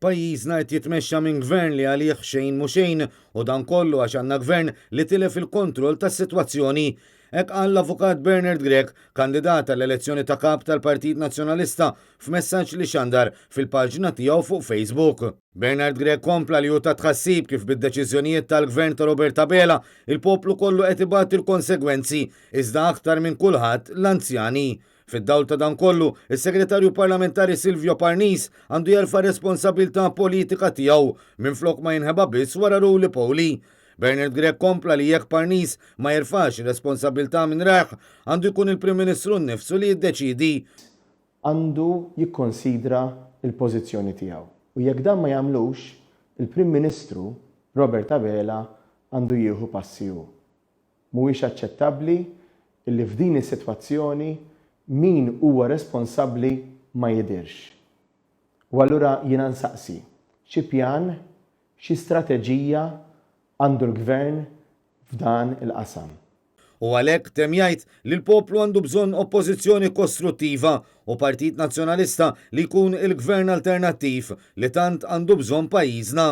Pajjiżna qed jitmexxa minn Gvern li għalih xejn mhu xejn u dan kollu għax għandna Gvern li tilef il-kontroll tas-sitwazzjoni. Hekk qal l-Avukat Bernard Grech, kandidat għall-elezzjoni ta' Kap tal-Partit Nazzjonalista f'messaġġ li xandar fil-paġna tiegħu fuq Facebook. Bernard Grech kompla li hu ta' tħassib kif bid-deċiżjonijiet tal-Gvern ta' Robert Abela, il-poplu kollu qed ibati l-konsegwenzi, iżda aktar minn kulħadd l-anzjani. Fid-dawl ta' dan kollu, is-Segretarju Parlamentari Silvio Parnis għandu jerfa' r-responsabilità politika tiegħu minflok ma jinħeba biss wara Roly Poly. Bernard Grech kompla li jekk Parnis ma jerfax ir-responsabilità minn rajh, għandu jkun il-Prim Ministru nnifsu li jiddeċiedi. Għandu jikkonsidra l-pożizzjoni tiegħu u jekk dan ma jagħmlux, il-Prim Ministru Robert Abela għandu jieħu passi hu. Mhuwiex aċċettabbli illi f'din is-sitwazzjoni min huwa responsabbli ma jidhirx. U allura jiena nsaqsi, xi pjan, xi strateġija għandu l-Gvern f'dan il-qasam? U għalhekk temm jgħid li l-poplu għandu bżonn Oppożizzjoni kostruttiva u Partit Nazzjonalista li jkun il-Gvern alternattiv li tant għandu bżonn pajjiżna.